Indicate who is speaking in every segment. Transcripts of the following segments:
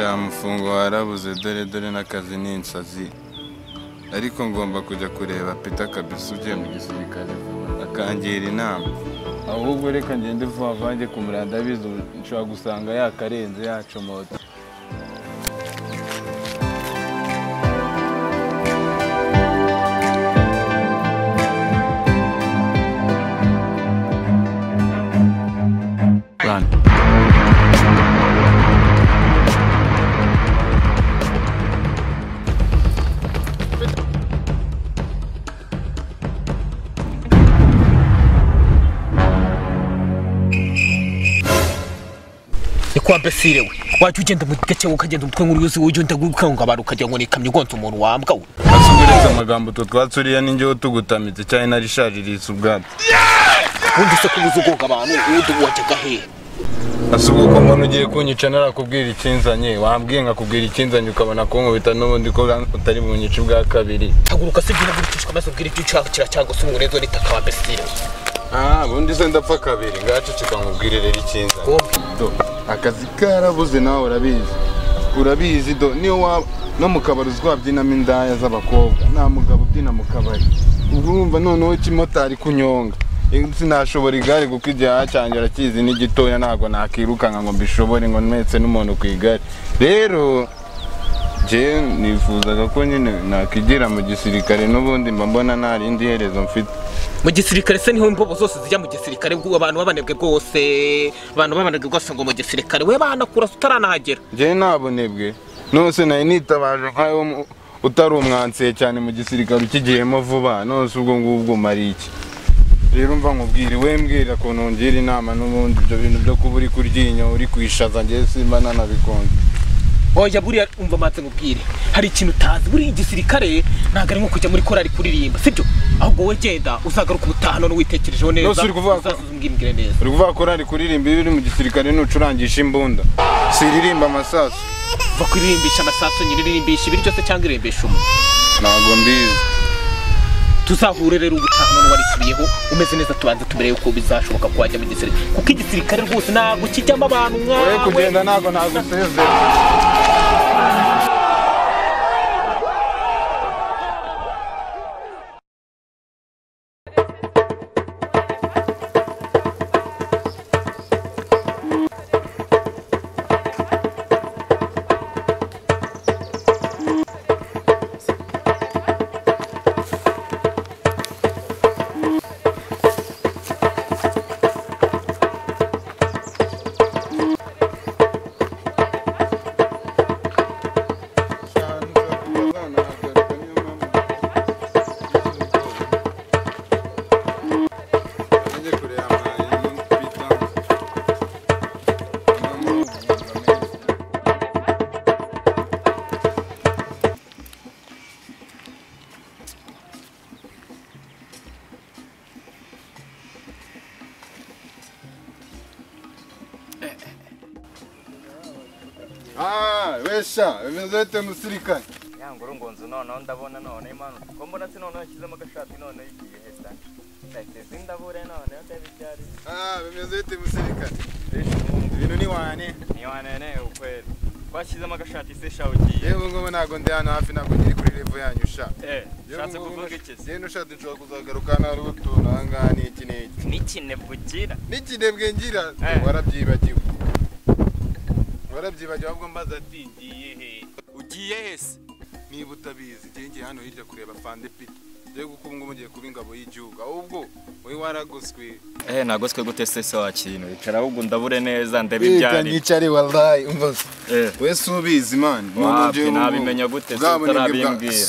Speaker 1: Sha mufungo warabuze dore dore n'akazi ni insazi. Ariko ngomba kujya kureba Peter kabisa ugiye mu gisirikare vuba akangira inama. Ahubwo reka ngende vuba vange kumuranda bizu nshobora gusanga yakarenze yacomotse.
Speaker 2: Run.
Speaker 3: Kwa besire we wajya ugenda mu gace ukagenda umutwe nk'uruyuzi ugenda gukanga abantu ukagira ngo nikamye ugonze umuntu wambwa we.
Speaker 1: Asubiretse amagambo tutwatsuriya ninjye utugutamitse cyane narishaririye ubwatsi.
Speaker 3: Undi se kubuza ugonga abantu undi wajyaga he?
Speaker 1: Asubuko ko mbona ugiye kunyica narakubwira ikinzanye wambwiye nkakubwira ikinzanye ukabona kunkubita n'ubundi ko utari bunyice ubwa kabiri.
Speaker 3: Haguruka se ibyo nagurikishwa maze ubwira ibyo ushaka cyangwa se umurezo nitaka besire.
Speaker 1: Ah, bundi se ndapfa kabiri ngaceceka nkubwire rero ikinzanye. Do akazi karabuze nawe urabizi. Urabizi do niyo wa no mu kabari uzwabyinamo indaya z'abakobwa nta mugabo ubyina mu kabari. Ubwo urumva noneho ikimotari kunyonga. Sinashobora igare kuko igihe cyanjye urakizi ni gitoya ntago nakirukanka ngo mbishobore ngo ntetse n'umuntu ku igare. Rero je nifuzaga ko nyine nakigira mu gisirikare n'ubundi mba mbona nta rindi herezo mfite.
Speaker 3: Mu gisirikare se niho imbobo zose zijya mu gisirikare ubwo abantu babanebwe bwose abantu babanebwe bwose ngo mu gisirikare we banakura utaranahagera.
Speaker 1: Je nabonebwe nose nayi nitabaje nkayo utari umwansiye cyane mu gisirikare ukigiyemo vuba nose ubwo ngubwo mari iki. Rero mva nkubwire we mbwira ukuntu ngira inama n'ubundi ibyo bintu byo kuba uri kuryinyo uri kwishaza ngiye simba nanabikunze.
Speaker 3: Oya buriya umva matse nkubwire hari ikintu utazi buriya igisirikare ntabwo ari nko kujya muri korali kuririmba sibyo ahubwo wowe genda uzagaruka ubutaha none witekerejeho neza uzazumbwira neza.
Speaker 1: Uri kuvuga korali kuririmba iyo uri mu gisirikare nucurangisha imbunda siririmba amasasu.
Speaker 3: Va kuririmbisha amasasu nyine iririmbisha ibiri byose cyangwa iririmbisha umwe
Speaker 1: ntabwo mbizi.
Speaker 3: Tuzahure rero ubutaha none warisubiyeho umeze neza tubanze tumereye uko bizashoboka ko wajya mu gisirikare kuko igisirikare rwose ntabwo kijyamo abantu nkawe.
Speaker 1: Wowe kugenda ntabwo nagusezera. Ah, wesha, bimeze bite musirikare?
Speaker 4: Ya ngurungonzo none ndabona none imana ko mbona se none yakizemo agashati none yigiye hesa. Ndahise ndabure none ndabicyari.
Speaker 1: Ah, bimeze bite musirikare? Ibintu ni wane.
Speaker 4: Ni wane ne ukweli. Kwashyizemo agashati se sha ugiye.
Speaker 1: Yewe ngo ntago ndi hano hafi ntabwo ngiri kuri level yanyu sha.
Speaker 4: Eh, shatse kuvuga iki se?
Speaker 1: Yewe nushatse nshobora kuzagaruka hano hari utuntu aha ngaha n'iki n'iki.
Speaker 4: N'ikinebwe ugira?
Speaker 1: N'ikinebwe ngira? Warabyibagiwe. Warabyibagiwe ahubwo mbaza ati ngiye he?
Speaker 4: Ugiye he se?
Speaker 1: Niba utabizi ngiye ngiye hano hirya kureba Fande Peter. Ngiye kuko ubu ngiye kuba ingabo y'igihugu ahubwo wowe waragoswe.
Speaker 4: Eh, nagoswe gute se se wa kintu? Icara ahubwo ndabure neza ndebe ibyari.
Speaker 1: Nicare wallahi umva. We subizi man.
Speaker 4: None nabimenya gute se utarabimbwira?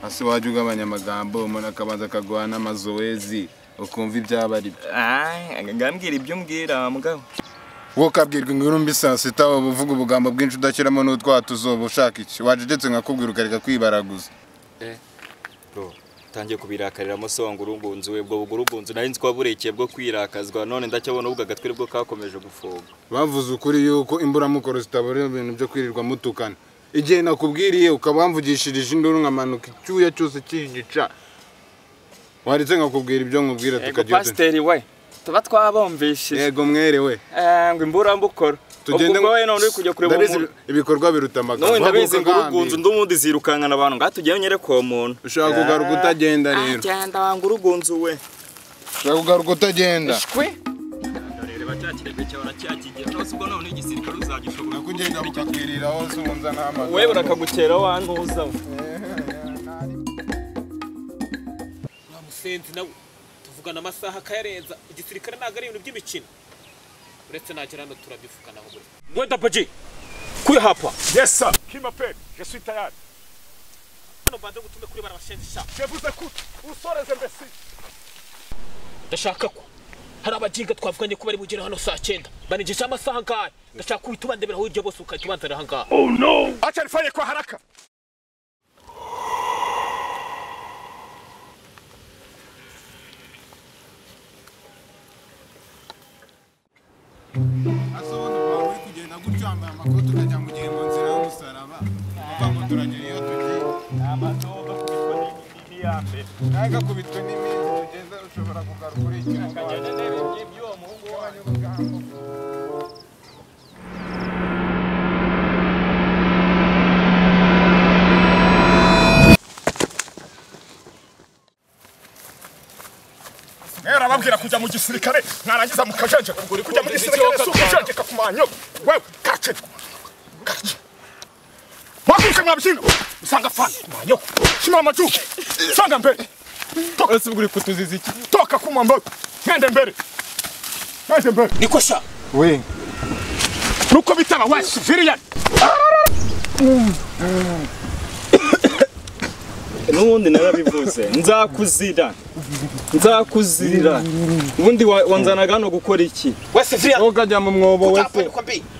Speaker 1: Ase wajya ugabanya amagambo umuntu akabanza akaguha n'amazoezi ukumva ibyaba ari byo.
Speaker 4: Ah, ngambwira ibyo umbwira mugabo.
Speaker 1: Wowe ukabwirwa inkuru mbi saa sita waba uvuga ubugambo bwinshi udashyiramo n'utwatuzoba ushaka iki wajegetse nkakubwira ukareka kwibaraguza.
Speaker 4: Bro, utangiye kubirakariramo se wa ngurungunzu we bwo bugurugunzu nari nzi ko waburekeye bwo kwirakazwa none ndacyabona ubwo agatwi bwo kakomeje gufunga.
Speaker 1: Bavuze ukuri yuko imburamukoro zitabura ibintu byo kwirirwa mutukana. Igihe nakubwiriye ukaba wamvugishirije induru nkamanuka icyuya cyose kinyica. Waretse nkakubwira ibyo nkubwira tukagira.
Speaker 4: Pasiteri we tuba twabumvishije.
Speaker 1: Yego mwere we.
Speaker 4: Ngo imburambukoro.
Speaker 1: Tugende
Speaker 4: Ubwo wowe none uri kujya kureba umuntu.
Speaker 1: Ibikorwa biruta amagambo.
Speaker 4: None ndabizi ngurugunzu ndumundi zirukankana abantu ngatugeye nyereka uwo muntu.
Speaker 1: Ushaka kugaruka utagenda rero.
Speaker 4: Agenda wanga urugunzu we.
Speaker 1: Ushaka kugaruka utagenda.
Speaker 4: Shwi. Reba cya kirebe cyawe uracyakigera. Nose ubwo none igisirikare uzagishobora.
Speaker 1: Nakugenda bukakwirira hose unza n'amagambo.
Speaker 4: Wewe urakagukera wantuza.
Speaker 3: Wa musenzi nawe tuvugana amasaha akayarenza igisirikare ntago ari ibintu by'imikino. Uretse nagera hano turabivuganaho buri. Mwenda Baji. Kuya hapa.
Speaker 2: Yes sir. Qui m'appelle? Je suis tayari.
Speaker 3: Hano banze gutume kuri barabashenzi sha.
Speaker 2: Je vous écoute. Où sont les imbéciles?
Speaker 3: Ndashaka ko hari abajinga twavuganye ko bari bugere hano saa 9. Banejeje amasaha ngahe. Ndashaka uhita ubandebera aho ujya bose ukahita ubanzanira aha ngaha.
Speaker 2: Oh no. Acha nifanye kwa haraka.
Speaker 1: Asobanura uri kugenda gutyo wambaye amakoti ukajya mu gihe mu nzira y'umusaraba uva ngo turagera iyo tugiye
Speaker 4: amatoga kubitwa n'iyambere
Speaker 1: nawe gakubitwe n'iminsi tugenda ushobora kugaruka uri icyuma
Speaker 4: kagenda ndebe iby'uwo muhungu wanyu.
Speaker 2: Narababwira kujya mu gisirikare mwarangiza mukajenjeka kujya mu gisirikare si ukujenjeka ku manyo wewe kace kace mwakuruka mwabyina usanga fana ku manyo simama juu sanga mbere toka
Speaker 1: uri kutuziza iki
Speaker 2: toka ku mambo ngende mbere ngende mbere
Speaker 3: niko sha
Speaker 1: we
Speaker 2: nuko bitaba we civilian
Speaker 4: Nubundi narabivuze nzakuzira nzakuzira ubundi wanzanaga no gukora iki
Speaker 3: we civilian
Speaker 1: ukajya mu mwobo wese.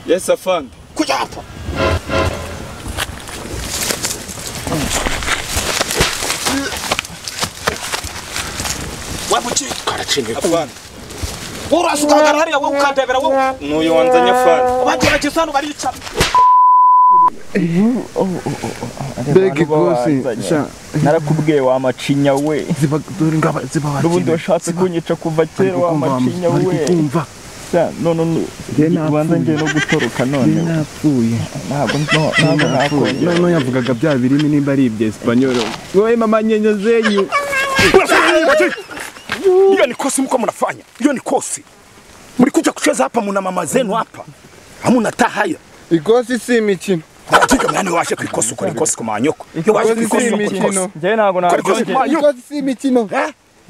Speaker 4: Yes afande.
Speaker 3: Kuja hapa. Wabuchi karachini
Speaker 4: afande.
Speaker 3: Urasuka hariya wowe ukandebera wowe.
Speaker 4: Nuyo wanzanye afande.
Speaker 3: Abandi bageze barica.
Speaker 1: Begi kosi sha
Speaker 4: narakubwiye wa macinya we
Speaker 1: ziba dore ngaba ziba
Speaker 4: ubundi washatse kunyica kuva kera wa macinya we
Speaker 1: kumva
Speaker 4: none ubanza ngiye no gutoroka none
Speaker 1: napfuye
Speaker 4: ntabwo nakongera
Speaker 1: none yavugaga bya birimi nimba ari ibya Espanyol wowe mama nyenyo zenyu.
Speaker 2: Hiyo ni kosi mko mnafanya. Hiyo ni kosi. Mlikuja kucheza hapa muna mama zenu hapa. Hamuna taa haya.
Speaker 1: Ikosi si imikino.
Speaker 2: Abajinga mwana waje kwikosi ukora ikosi ku manyoko. Iyo waje kwikosi ukora ikosi.
Speaker 4: Njye ntabwo
Speaker 2: nabyongera.
Speaker 1: Ikosi si imikino.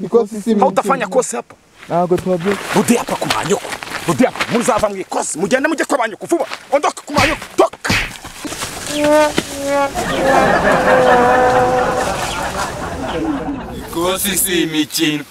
Speaker 1: Ikosi si imikino.
Speaker 2: Hautafanya kosi hapa.
Speaker 4: Ntabwo twabyo.
Speaker 2: Rudi hapa ku manyoko. Rudi hapa. Muzava mu ikosi. Mugende mujye kwa banyoko vuba. Ondoka ku manyoko. Toka.
Speaker 4: Ikosi si imikino.